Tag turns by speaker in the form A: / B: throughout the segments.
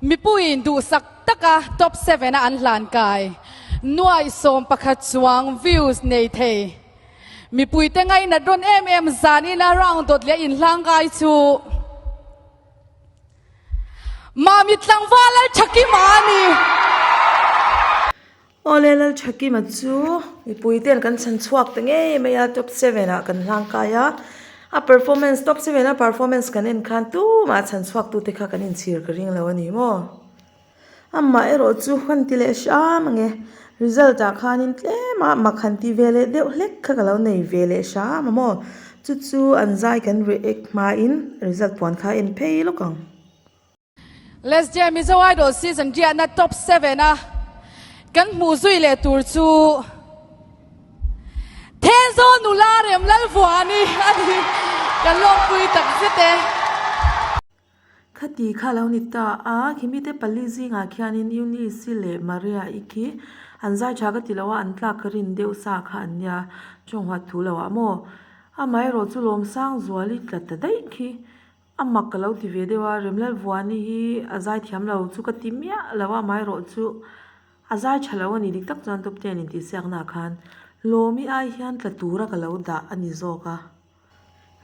A: Mipuiin duhsak taka top seven a an hlan kai nuaih 11 chuang views nei thei. Mipuite ngainat rawn em em zanin a round dawt leh inhlang kai chu Mami tlangval Lalthakima a ni.
B: Awle Lalthakima chu mipuite'n kan chhan chhuak ta ngei mai a, top seven ah kan hlang kai a, a performance top seven a performance kan en khan tumah chhan chhuak tute kha kan inchhir ka ring lo a ni maw. Amah erawh chu han ti leh hram ang e, result ah khanin tlem a mak han ti ve leh deuh hlek kha ka lo nei ve leh hram a maw, chu chu an zai kan react hmain result puan kha en phei lawk ang.
A: Let's Jam Mizo Idol Season riahna Top seven a kan hmuh zui leh tur chu Thenzawl nula rem Lalvuani a ni, kan lawmpui takzet e.
B: Khati kha lo ni ta a, khi mite pali zingah khianin Eunice leh Maria-i khi an zai tha ka ti lo a, an tlak ka rin deuh sa kha an nia, chawnghuat thu lo ah maw? Amaherawh chu Lawmsangzuali tla ta daih khi a mak ka lo ti ve deuh a, Remlalvuani hi a zai thiam lo chu ka ti miah lo a, amaherawh chu a zai tha lo a ni dik tak chuan top ten intihsiaknaah khan Lawmi ai hian tla tura ka lo dah a ni zawk a.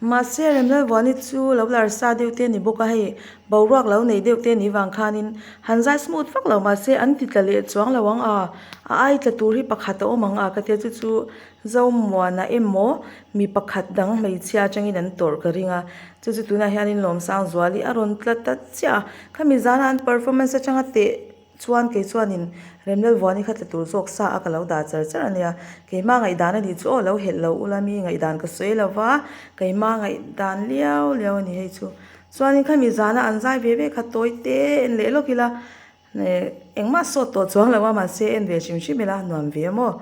B: Mahse, Remlalvuani chu lo lar sa deuh te a ni bawk a, hei boruak lo nei deuh te a nih vang khanin han zai smooth vak lo mahse an ti tla leh chuang lo ang a, a ai tla tur hi pakhat a awm ang a ka tia chu chu Zomuana emaw mi pakhat dang hmeichhia atangin an tawrh ka ring a, chu chu tunah hianin Lawmsangzuali a rawn tla ta chiah a, khami zana an performance atanga teh Chuan kei chuanin Remlalvuani kha tla tur zawk sa a ka lo dah char char a nia. Keimah ngaihdan a nih chu aw lo helh lo ula mi ngaihdan ka sawi lo va, keimah ngaihdan liau liau a ni hei chu. Chuanin khami zana an zai ve ve kha tawi te en leh lawk ila engmah sawt tawh chuang lo a mahse en ve hrim hrim ila nuam ve a maw.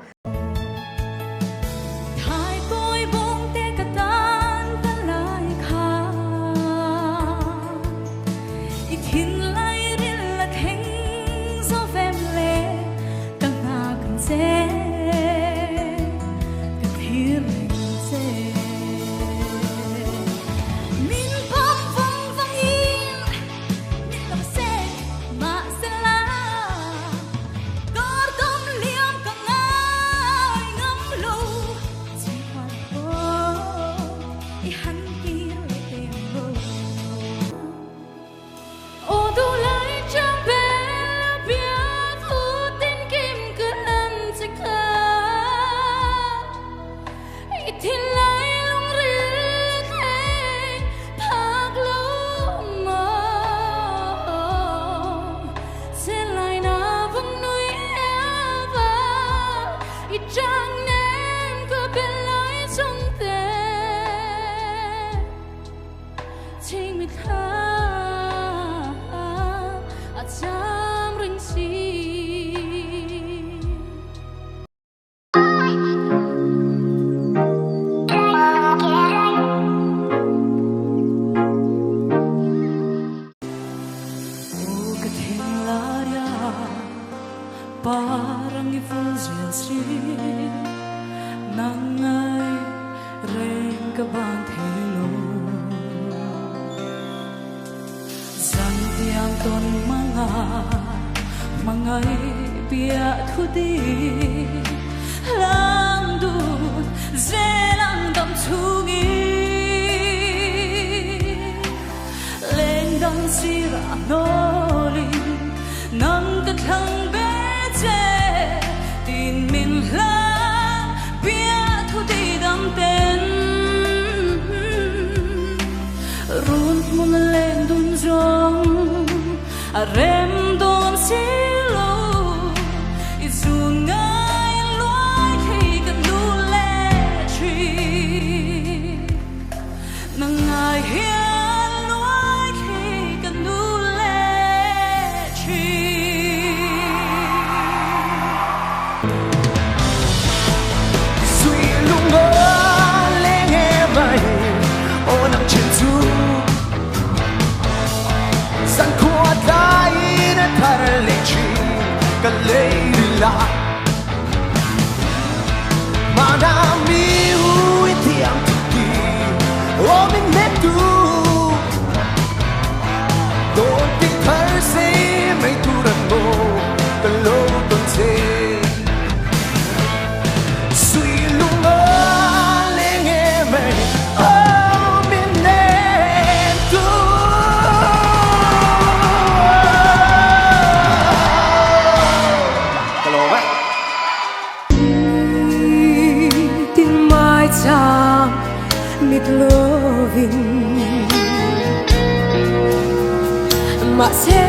C: Mahse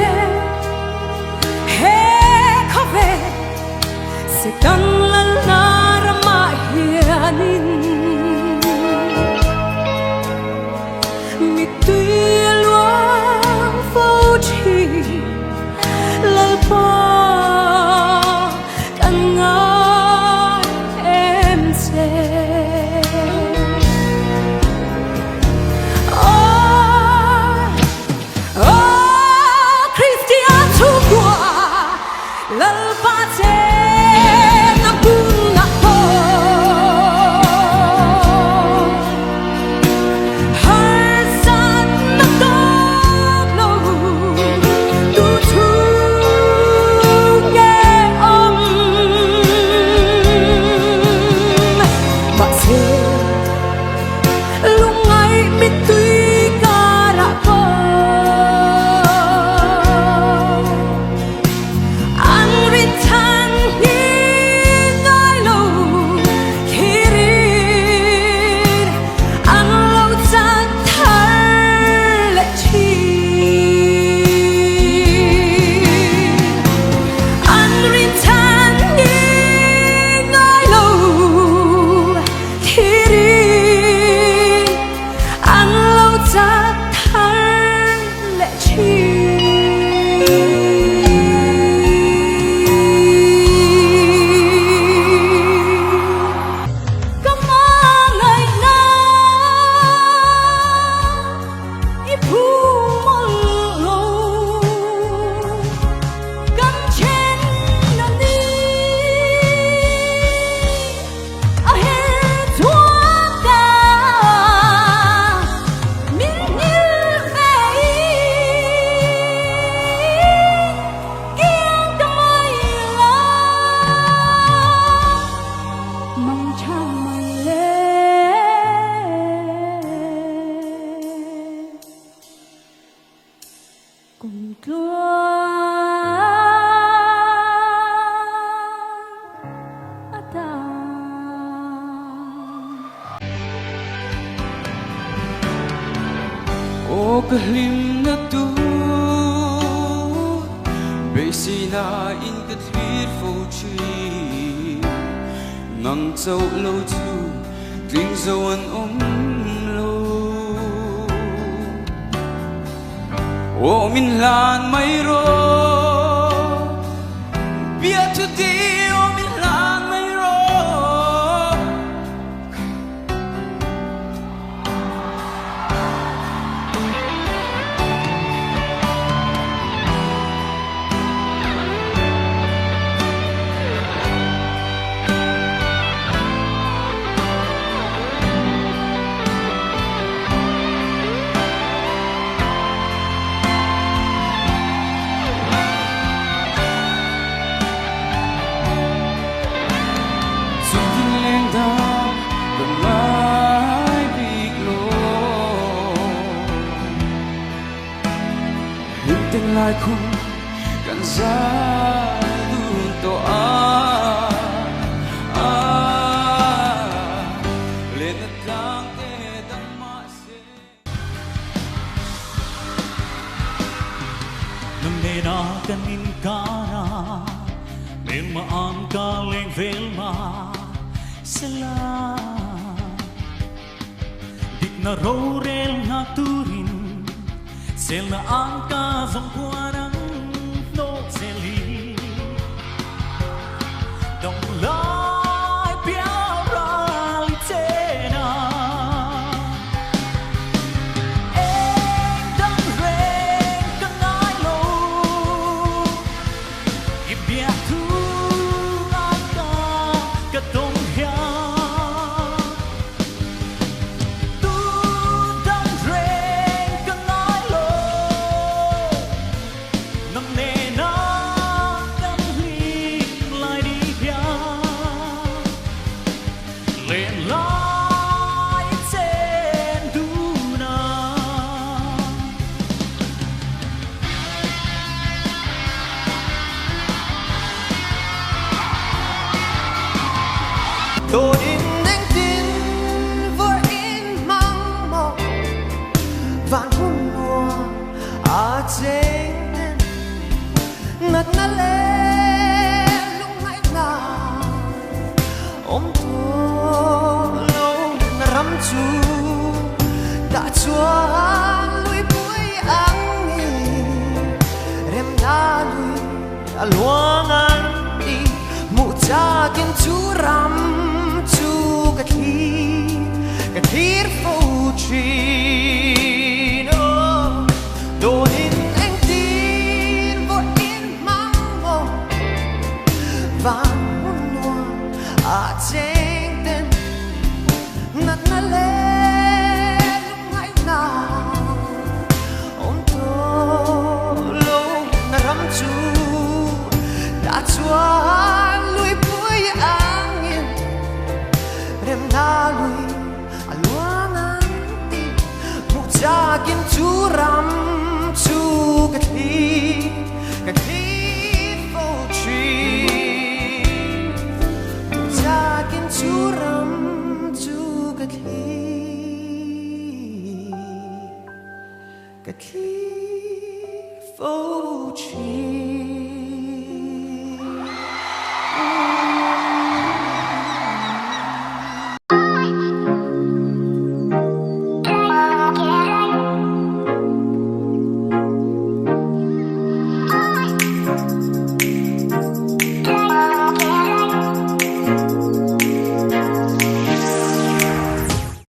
C: he khawvel Satan lalna ramah hianin Mittui a luang fo thin Lalpa kan ngai em che. Aw Kristian chhungkua Lalpa chen a hmun ah pawh harsat na tawk lo tu thu nge awm mahse Lungngai mittui karah pawh an rin chhan hi ngai lo khirin an lo chan thar leh thin. An rin chhan hi ngai lo Khirin an lo chak thar leh thin. Ka hmangaihna i phu mawlh lo. Kan then a ni. A her chhuak a, min nghilh ve in kiang ta mai la, mang tha mai le. Kum tluang a tan.
D: Aw ka hlimna tur beiseina in ka thlir fo thin, nang chauh lo chu tling zo an awm lo. Aw min hlan mai rawh, biathu ti aw min hlan mai rawh. Chungtin leng dang ka ngai bik lo, Hlimten lai khum kan zai dun tawh a, Lenna tlang te dang mahse.
E: Nang nena kan inkar a, hmelma ang ka leng vel mah sela. Dikna rorel nghak turin selna ang ka zawng khuan ang hnawh zel hi. Dam lai pial ral i chen a, eng dang reng ka ngai lo, i biak thu ai ka ka tawng hian. Tu dang reng ka ngai lo, nang nena kan hlim lai đi hian, len lai chen dun a.
F: Dawnin engtin vawiin hmang maw van hun nuam a cheng. chu Tah chuan luipui angin Remna lui a luang an ti Hmuh chakin chu ram chu ka thlir Ka thlir fo thin Aw dawnin engtin vawiin hmang maw Van hmun nuam a cheng ten Natna leh lungngaihna awm tawh lo na ram chu Tah chuan luipui angin Remna lui a luang an ti Hmuh chakin chu ram chu ka thlir Ka thlir fo thin Hmuh chakin chu ram chu ka thlir Ka thlir fo thin.